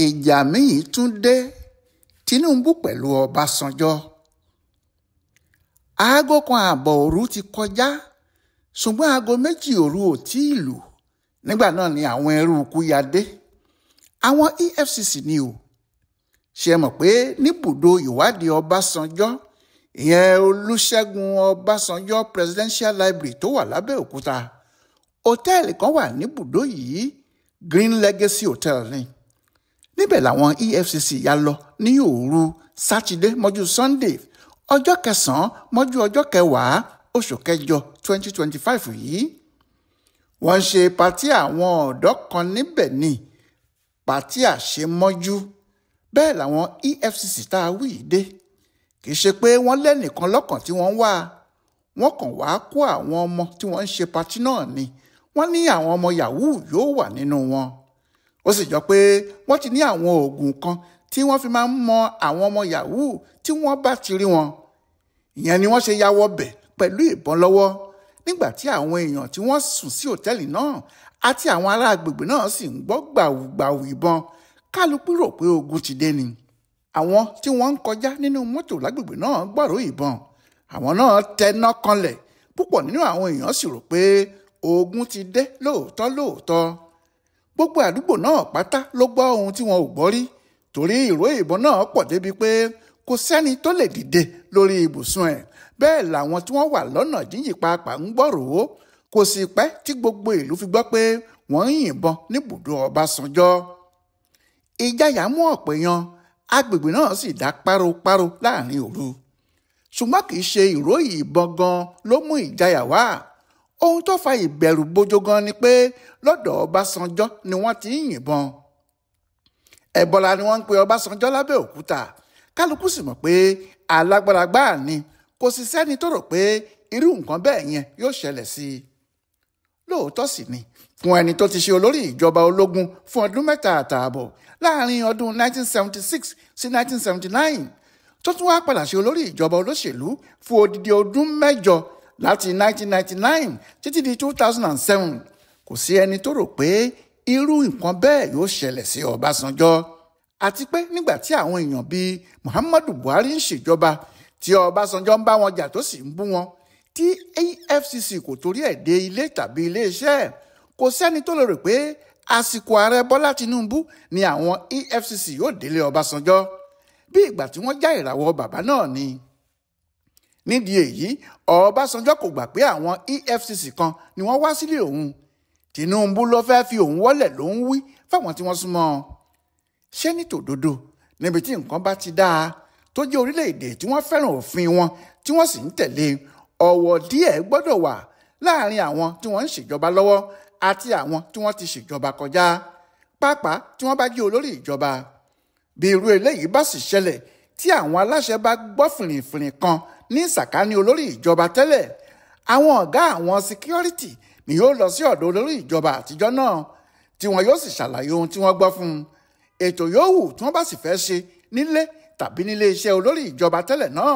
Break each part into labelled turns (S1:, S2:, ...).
S1: Ìjà míì tún dé, Tinubu pẹ̀lú Ọbásanjọ́. 1:30 òru ti kọjá, ṣùgbọ́n 2:00 òru ò tí ì lù. Nígbà náà ni àwọn eruùkù ya dé. Àwọn EFCC ni o. Ṣé ẹ mọ̀ pé níbùdó ìwádìí Ọbásanjọ́, ìyẹn Olúṣẹ́gun Ọbásanjọ́ Presidential Library tó wà lábẹ́òkúta, òtẹ́ẹ̀lì kan wà níbùdó yìí, Green Legacy Hotel ni. Níbẹ̀ làwọn EFCC ya lọ ní òru Sátidé mọ́jú Sunday, ọjọ́ kẹsàn-án mọ́jú ọjọ́ kẹwàá oṣù kẹjọ 2025 yìí. Wọ́n ń ṣe patí àwọn ọ̀dọ́ kan níbẹ̀ ní patí àṣemọ́jú. Bẹ́ẹ̀ làwọn EFCC tá a wí yìí dé. Kì í ṣe pé wọ́n lẹ́nìkan lọ́kàn tí wọ́n ń wá. Wọ́n kàn wá kó àwọn ọmọ tí wọ́n ń ṣe patí náà ni. Wọ́n ní àwọn ọmọ yahoo yóò wà nínú wọn. Ó sì jọ pé wọ́n ti ní àwọn oògùn kan tí wọ́n fi máa ń mọ àwọn ọmọ yahoo tí wọ́n bá ti rí wọn. Ìyẹn ni wọ́n ṣe ya wọbẹ̀ pẹ̀lú ìbọn lọ́wọ́ nígbà tí àwọn èèyàn tí wọ́n sùn sí òtẹ́ẹ̀lì náà àti àwọn ará agbègbè náà sì ń gbọ́ gbàùgbàù ìbọn. Kálukú rò pé ogun ti dé ni. Àwọn tí wọ́n ń kọjá nínú mọ́tò lágbègbè náà gbọ́rọ̀ ìbọn. Àwọn náà tẹná kanlẹ̀. Púpọ̀ nínú àwọn èèyàn sì rò pé ogun ti dé lóòótọ́ lóòótọ́. Gbogbo àdúgbò náà pátá ló gbọ́ ohun tí wọn ò gbọ́ rí, torí ìró ìbọn náà pọ̀ débi pé kò sẹ́ni tó lè dìde lórí ibùsùn ẹ̀. Bẹ́ẹ̀ làwọn tí wọ́n wà lọ́nà jíjìn pàápàá ń gbọ́ròó. Kò sì pẹ́ tí gbogbo ìlú fi gbọ́ pé wọ́n ń yìnbọn níbùdó Ọbásanjọ́. Ìjayà mú ọ̀pọ̀ èèyàn, agbègbè náà sì dá páropáro láàrin òru. Ṣùgbọ́n kì í ṣe ìró ìbọn gan ló mú ìjayà wá. Ohun tó fa ìbẹ̀rù bojo gan ni pé lọ́dọ̀ Ọbásanjọ́ ni wọ́n ti ń yìnbọn. Ẹ̀bọ̀là ni wọ́n ń pe Ọbásanjọ́ lábẹ́òkúta. Kálukú sì mọ̀ pé alágbára gbáà ni. Kò sì sẹ́ni tó rò pé irú nǹkan bẹ́ẹ̀ yẹn yóò ṣẹlẹ̀ sí i. Lóòótọ́ sì ni, fún ẹni tó ti ṣe olórí ìjọba ológun fún ọdún 3.5 láàrin ọdún 1976 sí 1979, tó tún wá padà ṣe olórí ìjọba olóṣèlú fún odidi ọdún 8 láti 1999 títí di 2007, kò sí ẹni tó rò pé irú nǹkan bẹ́ẹ̀ yóò ṣẹlẹ̀ sí Ọbásanjọ́. Àti pé nígbà tí àwọn èèyàn bíi Muhammadu Buhari ń ṣèjọba, tí Ọbásanjọ́ ń bá wọn jà tó sì ń bú wọn, tí EFCC kò torí ẹ̀ dé ilé tàbí iléeṣẹ́, kò sẹ́ni tó lè rò pé àsìkò ààrẹ Bọ́lá Tinubu ni àwọn EFCC yóò délé Ọbásanjọ́. Bí ìgbà tí wọ́n já ìràwọ̀ bàbá náà ni. Nídìí èyí, Ọbásanjọ́ kò gbà pé àwọn EFCC kan ni wọ́n wá sílé òun. Tinubu ló fẹ́ fi òun wọ́lẹ̀ ló ń wí fáwọn tí wọ́n súnmọ́. Ṣé ní tòdodo, níbi tí nǹkan bá ti dáa, tó jẹ́ orílẹ̀-èdè tí wọ́n fẹ́ràn òfin wọn tí wọ́n sì ń tẹ̀lé, ọ̀wọ̀ díẹ̀ gbọ́dọ̀ wà láàrin àwọn tí wọ́n ń ṣèjọba lọ́wọ́ àti àwọn tí wọ́n ti ṣèjọba kọjá, pàápàá tí wọ́n bá jẹ́ olórí ìjọba. Bí irú eléyìí bá sì ṣẹlẹ̀, tí àwọn aláṣẹ bá gbọ́ fìrìfìrì kan ní sàkání olórí ìjọba tẹ́lẹ̀, àwọn ọ̀gá àwọn síkírọ́rìtì ni yóò lọ sí ọ̀dọ̀ olórí ìjọba àtijọ́ náà, tí wọn yóò sì ṣàlàyé ohun tí wọ́n gbọ́ fún un. Ètò yòówù tí wọ́n bá sì fẹ́ ṣe nílé tàbí nílé iṣẹ́ olórí ìjọba tẹ́lẹ̀ náà,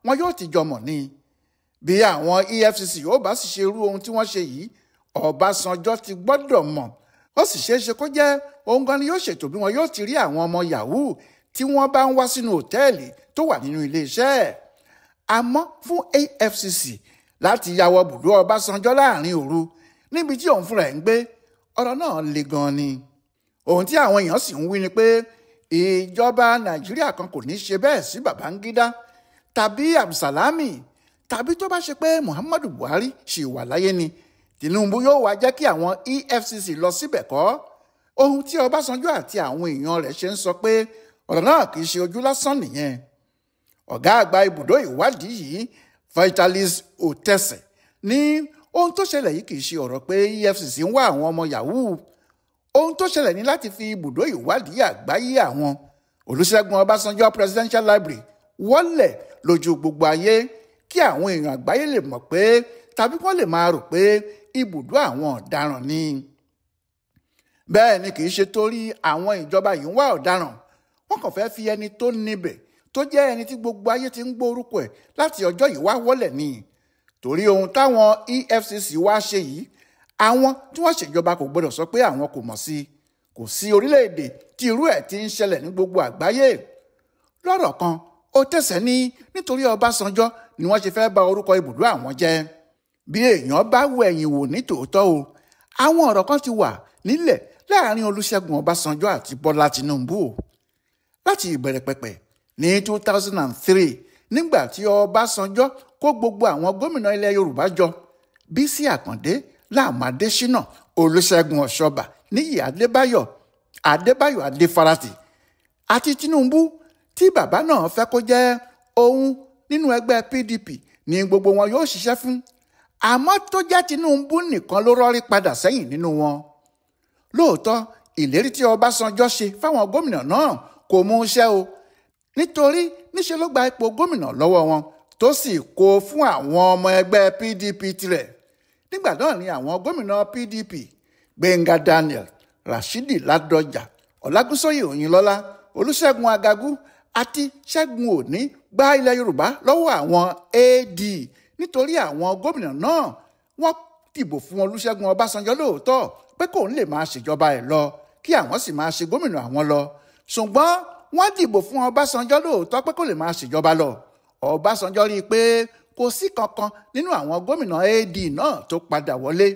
S1: wọn yóò ti jọmọ̀ ni. Bí àwọn EFCC yóò bá sì ṣe irú ohun tí wọ́n ṣe yìí, Ọbásanjọ́ ti gbọ́dọ̀ mọ̀. Ó sì ṣeé ṣe kó jẹ́ òun gan ni yóò ṣètò bí wọn yóò ti rí àwọn ọmọ yahoo tí wọ́n bá ń wá sínú òtẹ́ẹ̀lì tó wà nínú iléeṣẹ́ ẹ̀. Àmọ́ fún EFCC láti ya wọ bùdó Ọbásanjọ́ láàrin òru níbi tí òun fúnra ẹ̀ ń gbé, ọ̀rọ̀ náà le gan ni. Ohun tí àwọn èèyàn sì ń wí ni pé ìjọba Nàìjíríà kan kò ní ṣe bẹ́ẹ̀ sí Babangida tàbí Abdulsalami, tàbí tó bá ṣe pé Muhammadu Buhari ṣì wà láyé ni, Tinubu yóò wá jẹ́ kí àwọn EFCC lọ síbẹ̀ kọ́. Ohun tí Ọbásanjọ́ àti àwọn èèyàn rẹ̀ ṣe ń sọ pé ọ̀rọ̀ náà kì í ṣe ojú lásán nìyẹn. Ọ̀gá àgbà ibùdó ìwádìí yìí, Vitalis Otese, ní ohun tó ṣẹlẹ̀ yìí kì í ṣe ọ̀rọ̀ pé EFCC ń wá àwọn ọmọ yahoo. Ohun tó ṣẹlẹ̀ ní láti fi ibùdó ìwádìí àgbáyé àwọn Olúṣẹ́gun Ọbásanjọ́ Presidential Library wọ́lẹ̀ lójú gbogbo ayé, kí àwọn èèyàn àgbáyé lè mọ̀ pé tàbí wọ́n lè máa rò pé ibùdó àwọn ọ̀daràn ni. Bẹ́ẹ̀ ni kì í ṣe torí àwọn ìjọba yìí ń wá ọ̀daràn. Wọ́n kàn fẹ́ fi ẹni tó níbẹ̀ tó jẹ́ ẹni tí gbogbo ayé ti ń gbọ́ orúkọ ẹ̀ láti ọjọ́ yìí wá wọ́lẹ̀ ni. Torí ohun táwọn EFCC wá ṣe yìí, àwọn tí wọ́n ṣèjọba kò gbọdọ̀ sọ pé àwọn kò mọ̀ sí i. Kò sí orílẹ̀-èdè tí irú ẹ̀ ti ń ṣẹlẹ̀ ní gbogbo àgbáyé. Lọ́rọ̀ kan, ó tẹ̀sẹ̀ ní nítorí Ọbásanjọ́ ni wọ́n ṣe fẹ́ bà orúkọ ibùdó àwọn jẹ́. Bí èèyàn bá wo ẹ̀yìn wò ní tòótọ́ o, àwọn ọ̀rọ̀ kan ti wà nílẹ̀ láàrin Olúṣẹ́gun Ọbásanjọ́ àti Bọ́lá Tinubu o. Láti ìbẹ̀rẹ̀ pẹ̀pẹ̀ ní 2003, nígbà tí Ọbásanjọ́ kó gbogbo àwọn gómìnà ilẹ̀ Yorùbá jọ, Bísí Àkàndé, Láàmú Adéṣínà, Olúṣẹ́gun Ọ̀ṣọ́bà, Níyì Adébáyọ̀, Adébáyọ̀ Adéfarati àti Tinubu, tí bàbá náà fẹ́ kó jẹ́ òun nínú ẹgbẹ́ PDP ní gbogbo wọn yóò ṣiṣẹ́ fún. Àmọ́ tó jẹ́ Tinubu nìkan ló rọ́rí padà sẹ́yìn nínú wọn. Lóòótọ́, ìlérí tí Ọbásanjọ́ ṣe fáwọn gómìnà náà kò mú iṣẹ́ o, nítorí níṣe ló gba ipò gómìnà lọ́wọ́ wọn tó sì kó fún àwọn ọmọ ẹgbẹ́ PDP tirẹ̀. Nígbà náà ni àwọn gómìnà PDP Gbẹ̀ngà Daniel, Rashidi Ládọjà, Ọlágúnsóyè Òyìnlọ́lá, Olúṣẹ́gun Agagu àti Ṣẹ́gun Òní gba ilẹ̀ Yorùbá lọ́wọ́ àwọn AD, nítorí àwọn gómìnà náà wọ́n dìbò fún Olúṣẹ́gun Ọbásanjọ́ lóòótọ́ pé kóun lè máa ṣèjọba ẹ̀ lọ, kí àwọn sì máa ṣe gómìnà àwọn lọ. Ṣùgbọ́n wọ́n dìbò fún Ọbásanjọ́ lóòótọ́ pé kó lè máa ṣèjọba lọ. Ọbásanjọ́ rí i pé kò sí kankan nínú àwọn gómìnà AD náà tó padà wọlé.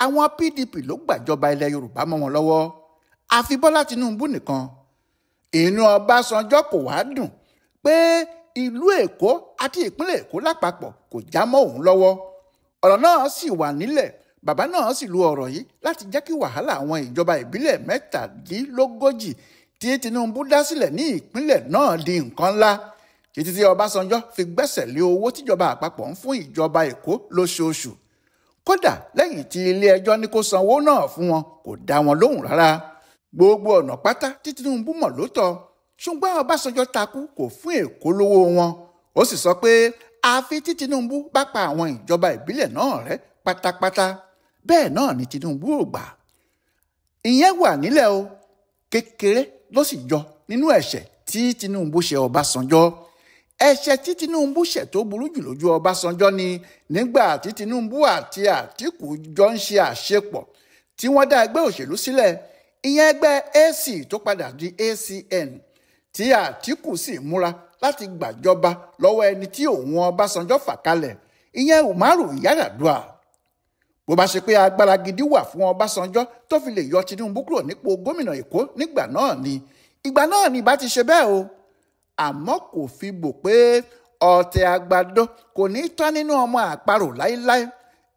S1: Àwọn PDP ló gbàjọba ilẹ̀ Yorùbá mọ́ wọn lọ́wọ́, àfi Bọ́lá Tinubu nìkan. Inú Ọbásanjọ́ kò wá dùn pé ìlú Èkó àti ìpínlẹ̀ Èkó lápapọ̀ kò já mọ́ òun lọ́wọ́. Ọ̀rọ̀ náà sì wà nílẹ̀. Bàbá náà sì lu ọ̀rọ̀ yìí láti jẹ́ kí wàhálà àwọn ìjọba ìbílẹ̀ 37 tí Tinubu dá sílẹ̀ ní ìpínlẹ̀ náà di nǹkan ńlá, títí tí Ọbásanjọ́ fi gbẹ́sẹ̀ lé owó tíjọba àpapọ̀ ń fún ìjọba Èkó lóṣooṣù. Kódà lẹ́yìn tí ilé ẹjọ́ ní kó sanwó náà fún wọn, kò dá wọn lóhùn rárá. Gbogbo ọ̀nà pátá tí Tinubu mọ̀ ló tọ́, ṣùgbọ́n Ọbásanjọ́ takú kò fún Èkó lówó wọn. Ó sì sọ pé àfi tí Tinubu bá pa àwọn ìjọba ìbílẹ̀ náà rẹ́ pátápátá. Bẹ́ẹ̀ náà ni Tinubu ò gbà. Ìyẹn wà nílẹ̀ o, kékeré ló sì jọ nínú ẹ̀ṣẹ̀ tí Tinubu ṣe Ọbásanjọ́. Ẹ̀ṣẹ̀ tí Tinubu ṣẹ̀ tó burú jù lójú Ọbásanjọ́ ni nígbà tí Tinubu àti Àtíkù jọ ń ṣe àṣepọ̀ tí wọ́n dá ẹgbẹ́ òṣèlú sílẹ̀, ìyẹn ẹgbẹ́ AC tó padà di ACN, tí Àtíkù sì múra láti gbàjọba lọ́wọ́ ẹni tí òun Ọbásanjọ́ fà kalẹ̀, ìyẹn Umaru Yar'Adua. Bó bá ṣe pé agbára gidi wà fún Ọbásanjọ́ tó fi lè yọ Tinubu kúrò nípò gómìnà Èkó nígbà náà ni, ìgbà náà ni ìbá ti ṣe bẹ́ẹ̀ o. Àmọ́ kò fi bò pé ọ̀tẹ̀ àgbàdo kò ní tán nínú ọmọ àparò láéláé,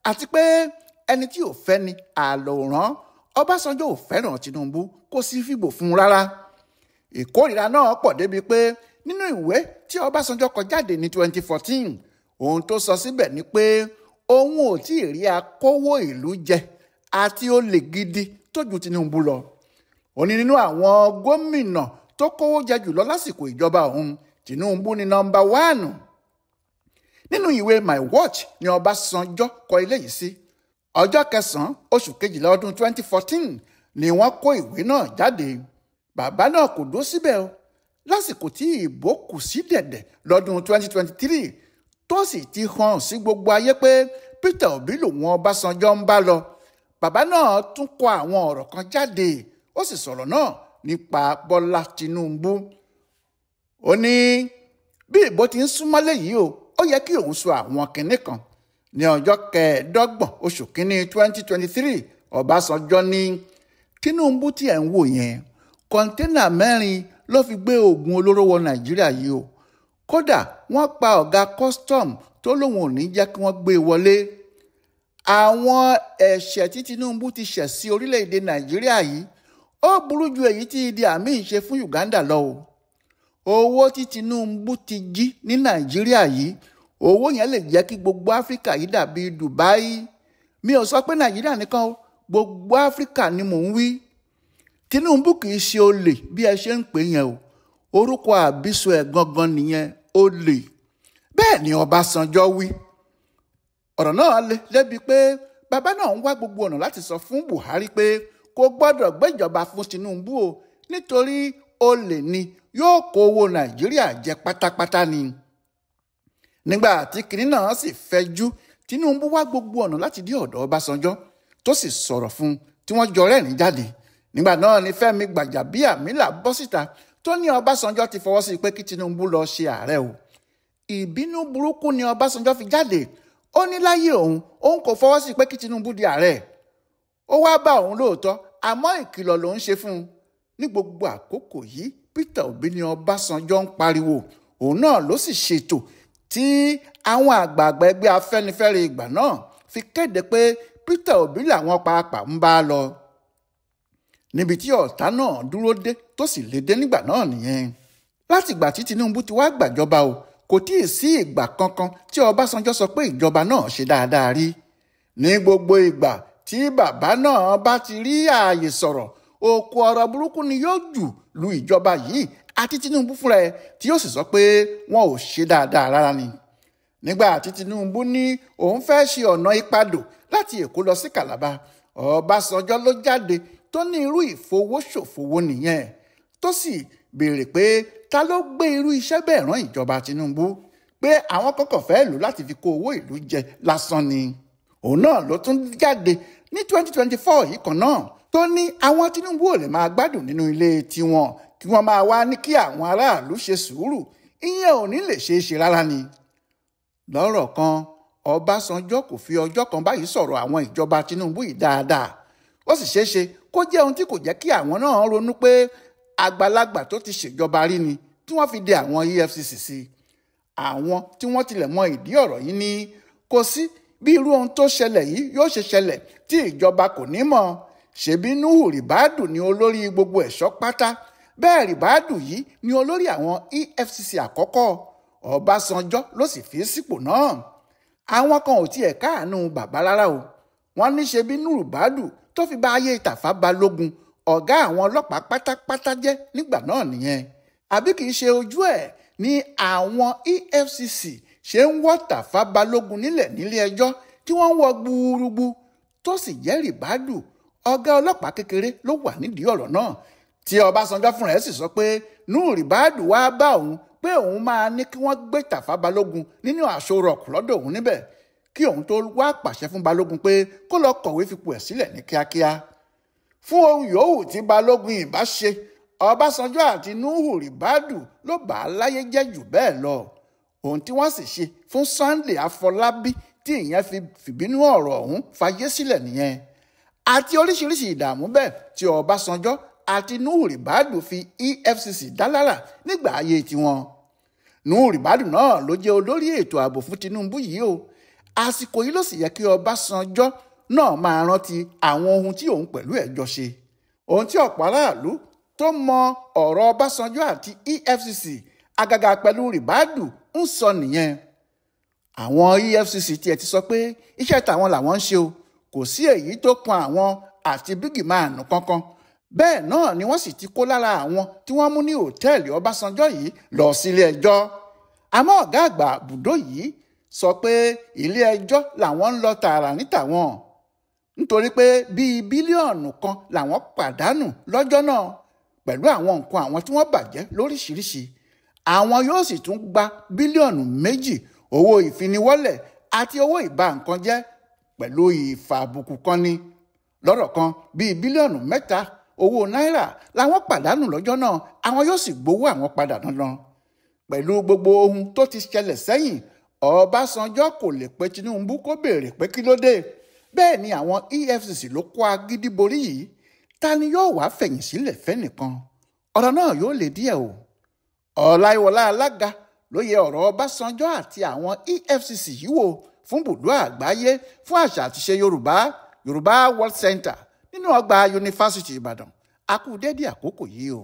S1: àti pé ẹni tí ò fẹ́ ni àlòrán. Ọbásanjọ́ ò fẹ́ràn Tinubu, kò sì fi bò fún un rárá. Ìkórìíra náà pọ̀ débi pé nínú ìwé tí Ọbásanjọ́ kọ jáde ní 2014, ohun tó sọ síbẹ̀ ni pé òun ò tí ì rí akówó ìlú jẹ àti olè gidi tó ju Tinubu lọ. Ó ní nínú àwọn gómìnà tó kówó jẹ jùlọ lásìkò ìjọba òun, Tinubu ní nọ́mbà 1. Nínú ìwé My Watch ni Ọbásanjọ́ kọ eléyìí sí. Ọjọ́ kẹsàn-án oṣù kejìlá ọdún 2014 ni wọ́n kó ìwé náà jáde. Bàbá náà kò dó síbẹ̀ o. Lásìkò tí ìbò kù sí dẹ̀dẹ̀ lọ́dún 2023, tó sì ti hàn sí gbogbo ayé pé Peter Obi lòun Ọbásanjọ́ ń bá lọ, bàbá náà tún kọ àwọn ọ̀rọ̀ kan jáde. Ó sì sọ̀rọ̀ náà nípa Bọ́lá Tinubu. Ó ní bí ìbò ti ń súnmọ́lé yìí o, ó yẹ kí òun sọ àwọn kinní kan. Ní ọjọ́ kẹẹ̀ẹ́dọ́gbọ̀n oṣù kínní 2023, Ọbásanjọ́ ní Tinubu tí ẹ̀ ń wò yẹn, kọ́ńténà 4 ló fi gbé oògùn olóró wọ Nàìjíríà yìí o. Kódà wọ́n pa ọ̀gá custom tó lóun ò ní jẹ́ kí wọ́n gbé e wọlé. Àwọn ẹ̀ṣẹ̀ tí Tinubu ti ṣẹ̀ sí orílẹ̀-èdè Nàìjíríà yìí ó burú ju èyí tí Idi Amin ṣe fún Uganda lọ o. Owó tí Tinubu ti jí ní Nàìjíríà yìí, owó yẹn lè jẹ́ kí gbogbo Áfíríkà yìí dàbí Dubai. Mi ò sọ pé Nàìjíríà nìkan o, gbogbo Áfíríkà ni mò ń wí. Tinubu kì í ṣe olè bí ẹ ṣe ń pè yẹn o. Orúkọ àbísọ ẹ̀ gangan nìyẹn, olè. Bẹ́ẹ̀ ni Ọbásanjọ́ wí. Ọ̀rọ̀ náà le débi pé bàbá náà ń wá gbogbo ọ̀nà láti sọ fún Buhari pé kò gbọ́dọ̀ gbéjọba fún Tinubu o, nítorí olè ni, yóò kó owó Nàìjíríà jẹ pátápátá ni. Nígbà tí kinní náà sì fẹjú, Tinubu wá gbogbo ọ̀nà láti dé ọ̀dọ̀ Ọbásanjọ́ tó sì sọ̀rọ̀ fún un tí wọ́n jọ rẹ́rìn jáde. Nígbà náà ni Fẹ́mi Gbàjàbíàmílà bọ́ síta tó ní Ọbásanjọ́ ti fọwọ́ sí pé kí Tinubu lọ ṣe ààrẹ o. Ìbínú burúkú ni Ọbásanjọ́ fi jáde. Ó ní láyé òun, òun kò fọwọ́ sí pé kí Tinubu di ààrẹ. Ó wá bá òun lóòótọ́, àmọ́ ìkìlọ̀ lòun ṣe fún un. Ní gbogbo àkókò yìí, Peter Obi ni Ọbásanjọ́ ń pariwo. Òun náà ló sì ṣètò tí àwọn àgbààgbà ẹgbẹ́ Afẹ́nifẹ́re ìgbà náà fi kéde pé Peter Obi làwọn pàápàá ń bá lọ. Níbi tí ọ̀tá náà dúró dé tó sì lè dé nígbà náà nìyẹn. Látìgbà tí Tinubu ti wá gbàjọba o, kò tí ì sí ìgbà kankan tí Ọbásanjọ́ sọ pé ìjọba náà ṣe dáadáa rí. Ní gbogbo ìgbà tí bàbá náà bá ti rí ààyè sọ̀rọ̀, òkú ọ̀rọ̀ burúkú ni yóò jù lu ìjọba yìí àti Tinubu fúnra ẹ̀, tí yóò sì sọ pé wọn ò ṣe dáadáa rárá ni. Nígbà tí Tinubu ní òun fẹ́ ṣe ọ̀nà ìpadò láti Èkó lọ sí Calabar, Ọbásanjọ́ ló jáde tó ní irú ìfowóṣòfowó nìyẹn, tó sì béèrè pé ta ló gbé irú iṣẹ́ bẹ́ẹ̀ rán ìjọba Tinubu, pé àwọn kọ́kọ́ fẹ́ lò láti fi kó owó ìlú jẹ lásán ni. Òun náà ló tún jáde ní 2024 yìí kan náà tó ní àwọn Tinubu ò lè máa gbádùn nínú ilé tiwọn, kí wọ́n máa wá ní kí àwọn aráàlú ṣe sùúrù, ìyẹn ò ní lè ṣeé ṣe rárá ni. Lọ́rọ̀ kan, Ọbásanjọ́ kò fi ọjọ́ kan báyìí sọ̀rọ̀ àwọn ìjọba Tinubu yìí dáadáa. Ó sì ṣeé ṣe kó jẹ́ ohun tí kò jẹ́ kí àwọn náà ronú pé àgbàlagbà tó ti ṣèjọba rí ni tí wọ́n fi de àwọn EFCC sí. Àwọn tí wọ́n tilẹ̀ mọ ìdí ọ̀rọ̀ yìí ní kò sí bí irú ohun tó ṣẹlẹ̀ yìí yóò ṣe ṣẹlẹ̀ tí ìjọba kò ní mọ̀. Ṣebí Nuhu Ribadu ni olórí gbogbo ẹ̀ṣọ́ pátá, bẹ́ẹ̀ Ribadu yìí ni olórí àwọn EFCC àkọ́kọ́. Ọbásanjọ́ ló sì fi sípò náà. Àwọn kan ò tiẹ̀ káàánú bàbá rárá o. Wọ́n ní ṣebí Nuhu Ribadu tó fi bá ayé Tàfá Balógun, ọ̀gá àwọn ọlọ́pàá pátápátá jẹ́ nígbà náà nìyẹn. Àbí kìí ṣe ojú ẹ̀ ní àwọn EFCC ṣe ń wọ́ Tàfá Balógun nílẹ̀ nílé ẹjọ́ tí wọ́n ń wọ́ gbúrúgbú, tó sì jẹ́ Ribadu ọ̀gá ọlọ́pàá kékeré ló wà nídìí ọ̀rọ̀ náà, tí Ọbásanjọ́ fúnra ẹ̀ sì sọ pé Nuhu Ribadu wá bá òun pé òun máa ní kí wọ́n gbé Tàfá Balógun nínú Aso Rock lọ́dọ̀ òun níbẹ̀, kí òun tó wá pàṣẹ fún Balógun pé kó lọ kọ̀wé fipò ẹ̀ sílẹ̀ ní kíákíá. Fún ohun yòówù tí Balógun ìbá ṣe, Ọbásanjọ́ àti Nuhu Ribadu ló bà á láyé jẹ́ jù bẹ́ẹ̀ lọ. Ohun tí wọ́n sì ṣe fún Sunday Afọlábí tí ìyẹn fi fìbínú ọ̀rọ̀ ọ̀hún fayé sílẹ̀ nìyẹn. Àti oríṣiríṣi ìdààmú bẹ́ẹ̀ tí Ọbásanjọ́ àti Nuhu Ribadu fi EFCC dá lára nígbà ayé tiwọn. Nuhu Ribadu náà ló jẹ́ olórí ètò ààbò fún Tinubu yìí o. Àsìkò yìí ló sì yẹ kí Ọbásanjọ́ náà máa rántí àwọn ohun tí òun pẹ̀lú ẹ̀ jọ ṣe. Ohun tí ọ̀pọ̀ aráàlú tó mọ ọ̀rọ̀ Ọbásanjọ́ àti EFCC àgàgà pẹ̀lú Ribadu ń sọ nìyẹn. Àwọn EFCC tiẹ̀ ti sọ pé iṣẹ́ tàwọn làwọn ń ṣe o, kò sí èyí tó kan àwọn àti bígìmáànù kankan. Bẹ́ẹ̀ náà ni wọ́n sì ti kó lára àwọn tí wọ́n mú ní òtẹ́ẹ̀lì Ọbásanjọ́ yìí lọ sílé ẹjọ́. Àmọ́ ọ̀gá àgbà bùdó yìí sọ pé ilé ẹjọ́ làwọn ń lọ tààrà ní tàwọn, nítorí pé bíi bílíọ̀nù kan làwọn pàdánù lọ́jọ́ náà pẹ̀lú àwọn nǹkan àwọn tí wọ́n bàjẹ́ lóríṣiríṣi. Àwọn yóò sì tún gba bílíọ̀nù 2 owó ìfiniwọ́lẹ̀ àti owó ìba nǹkan jẹ́ pẹ̀lú ìfàbùkù kan ni. Lọ́rọ̀ kan, bíi bílíọ̀nù 3 owó náírà làwọn pàdánù lọ́jọ́ náà, àwọn yóò sì gbowó àwọn padà dandan. Pẹ̀lú gbogbo ohun tó ti ṣẹlẹ̀ sẹ́yìn, Ọbásanjọ́ kò lè pe Tinubu kó béèrè pé kí ló dé. Bẹ́ẹ̀ ni àwọn EFCC ló kó agídí borí yìí. Ta ni yóò wá fẹ̀yìn sílẹ̀ fẹ́nìkan? Ọ̀rọ̀ náà yóò lè díẹ̀ o. Ọláìwọlá Alága ló yẹ ọ̀rọ̀ Ọbásanjọ́ àti àwọn EFCC yìí wò fún bùdó àgbáyé fún àṣà àtiṣe Yorùbá, Yorùbá World Center nínú ọgbà Yunifásítì Ìbàdàn. A kú dédé àkókò yìí o.